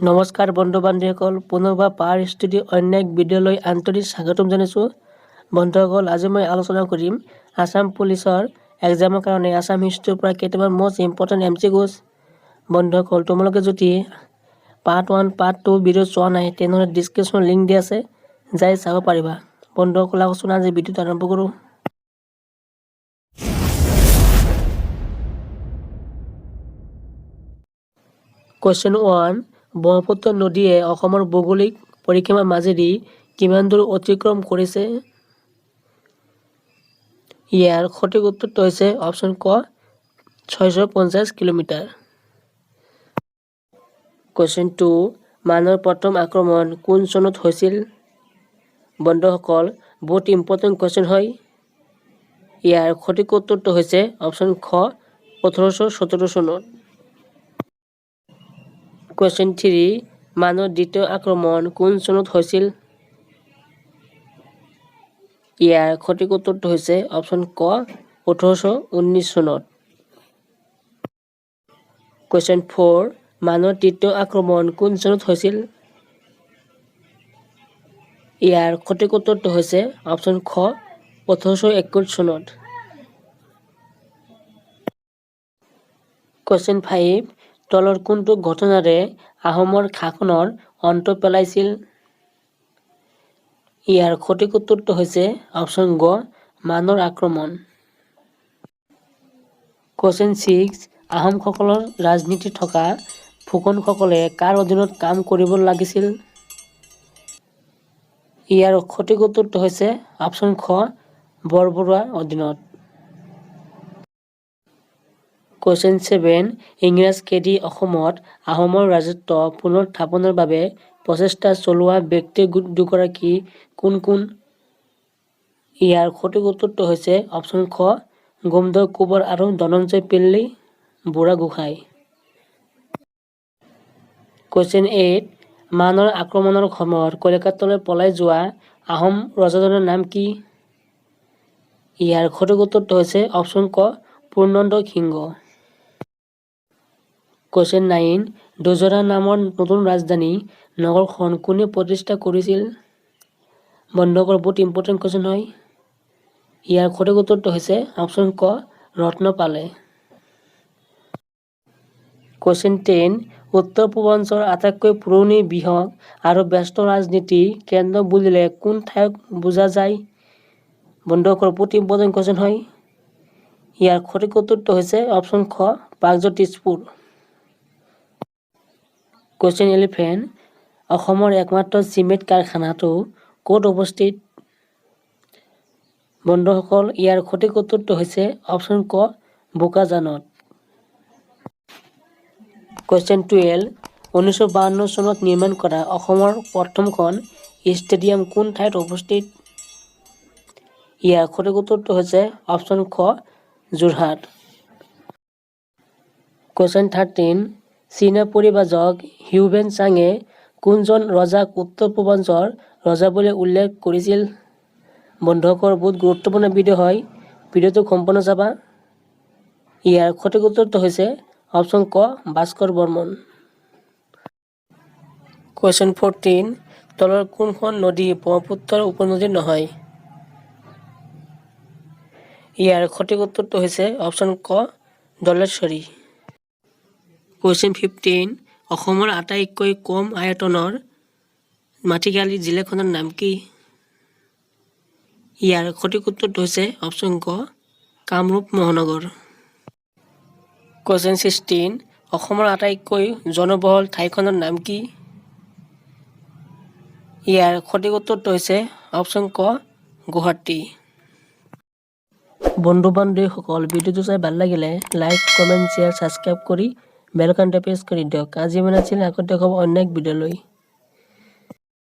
নমস্কাৰ বন্ধু বান্ধৱীসকল, পুনৰবাৰ পাৱাৰ ষ্টুডিঅ' অন্য এক ভিডিঅ'লৈ আন্তৰিক স্বাগতম জনাইছোঁ। বন্ধুসকল, আজি মই আলোচনা কৰিম আছাম পুলিচৰ এক্সামৰ কাৰণে আছাম হিষ্ট্ৰীৰ পৰা কেইটামান মষ্ট ইম্পৰ্টেণ্ট এমচিকিউজ। বন্ধুসকল, তোমালোকে যদি পাৰ্ট 1, পাৰ্ট 2 ভিডিঅ' চোৱা নাই, তেনেহ'লে ডিছক্ৰিপশ্যনত লিংক দিয়া আছে, যাই চাব পাৰিবা। বন্ধুসকল, আহকচোন আজি ভিডিঅ'টো আৰম্ভ কৰোঁ। কুৱেশ্যন 1, ব্ৰহ্মপুত্ৰ নদীয়ে অসমৰ ভৌগোলিক পৰিসীমাৰ মাজেদি কিমান দূৰ অতিক্ৰম কৰিছে? ইয়াৰ সঠিক উত্তৰটো হৈছে অপশ্যন ক, 650 কিলোমিটাৰ। কুৱেশ্যন 2, মানৰ প্ৰথম আক্ৰমণ কোন চনত হৈছিল? বন্ধুসকল, বহুত ইম্পৰ্টেণ্ট কুৱেশ্যন হয়। ইয়াৰ সঠিক উত্তৰটো হৈছে অপশ্যন খ, 1817 চনত। কুৱেশ্যন 3, মানৰ দ্বিতীয় আক্ৰমণ কোন চনত হৈছিল? ইয়াৰ সঠিক উত্তৰটো হৈছে অপশ্যন ক, 1819 চনত। কুৱেশ্যন 4, মানৰ তৃতীয় আক্ৰমণ কোন চনত হৈছিল? ইয়াৰ সঠিক উত্তৰটো হৈছে অপশ্যন খ, 1821 চনত। কুৱেশ্যন 5, তলৰ কোনটো ঘটনাৰে আহোমৰ শাসনৰ অন্ত পেলাইছিল? ইয়াৰ সঠিক উত্তৰটো হৈছে অপশ্যন গ, মানৰ আক্ৰমণ। কুৱেশ্যন 6, আহোমসকলৰ ৰাজধানী থকা ফুকনসকলে কাৰ অধীনত কাম কৰিব লাগিছিল? ইয়াৰ সঠিক উত্তৰটো হৈছে অপশ্যন খ, বৰবৰুৱাৰ অধীনত। কুৱেশ্যন 7, ইংৰাজ খেদি অসমত আহোমৰ ৰাজত্ব পুনৰ স্থাপনৰ বাবে প্ৰচেষ্টা চলোৱা ব্যক্তি দুগৰাকী কোন কোন? ইয়াৰ সঠিক উত্তৰটো হৈছে অপশ্যন খ, গোমধৰ কোঁৱৰ আৰু ধনঞ্জয় পিল্লি বুঢ়াগোহাঁই। কুৱেশ্যন 8, মানৰ আক্ৰমণৰ সময়ত কলিকতালৈ পলাই যোৱা আহোম ৰজাজনৰ নাম কি? ইয়াৰ সঠিক উত্তৰটো হৈছে অপশ্যন ক, পূৰ্ণেন্দ্ৰ সিংহ। কুৱেশ্যন 9, দজৰা নামৰ নতুন ৰাজধানী নগৰখন কোনে প্ৰতিষ্ঠা কৰিছিল? বন্ধুসকল, বহুত ইম্পৰ্টেণ্ট কুৱেশ্যন হয়। ইয়াৰ সঠিক উত্তৰটো হৈছে অপশ্যন ক, ৰত্নপালে। কুৱেশ্যন 10, উত্তৰ পূৰ্বাঞ্চলৰ আটাইতকৈ পুৰণি, বৃহৎ আৰু ব্যস্ত ৰাজনীতি কেন্দ্ৰ বুলিলে কোন ঠাইক বুজা যায়? বন্ধুসকল, বহুত ইম্পৰ্টেণ্ট কুৱেশ্যন হয়। ইয়াৰ সঠিক উত্তৰটো হৈছে অপশ্যন খ, প্ৰাগজ্যোতিষপুৰ। কুৱেশ্যন 11, অসমৰ একমাত্ৰ চিমেণ্ট কাৰখানাটো ক'ত অৱস্থিত? বন্ধুসকল, ইয়াৰ সঠিক উত্তৰটো হৈছে অপশ্যন ক, বোকাজানত। কুৱেশ্যন 12, 1952 চনত নিৰ্মাণ কৰা অসমৰ প্ৰথমখন ষ্টেডিয়াম কোন ঠাইত অৱস্থিত? ইয়াৰ সঠিক উত্তৰটো হৈছে অপশ্যন খ, যোৰহাট। কুৱেশ্যন 13, চীনা পৰিব্ৰাজক হিউৱেন চাঙে কোনজন ৰজাক উত্তৰ পূৰ্বাঞ্চলৰ ৰজা বুলি উল্লেখ কৰিছিল? বন্ধুসকল, বহুত গুৰুত্বপূৰ্ণ ভিডিঅ' হয়, ভিডিঅ'টো সম্পূৰ্ণ চাবা। ইয়াৰ সঠিক উত্তৰটো হৈছে অপশ্যন ক, ভাস্কৰ বৰ্মন। কুৱেশ্যন 14, তলৰ কোনখন নদী ব্ৰহ্মপুত্ৰৰ উপনদী নহয়? ইয়াৰ সঠিক উত্তৰটো হৈছে অপশ্যন ক, ধলেশ্বৰী। কুৱেশ্যন 15, অসমৰ আটাইতকৈ কম আয়তনৰ মাটিকালি জিলাখনৰ নাম কি? ইয়াৰ সঠিক উত্তৰটো হৈছে অপশ্যন ক, কামৰূপ মহানগৰ। কুৱেশ্যন 16, অসমৰ আটাইতকৈ জনবহুল ঠাইখনৰ নাম কি? ইয়াৰ সঠিক উত্তৰটো হৈছে অপশ্যন ক, গুৱাহাটী। বন্ধু বান্ধৱীসকল, ভিডিঅ'টো চাই ভাল লাগিলে লাইক, কমেণ্ট, শ্বেয়াৰ, ছাবস্ক্ৰাইব কৰি বেল আইকনটো প্ৰেছ কৰি দিয়ক। আজি ইমান আছিল, আকৌ দেখা হ'ব অন্য এক ভিডিঅ'লৈ।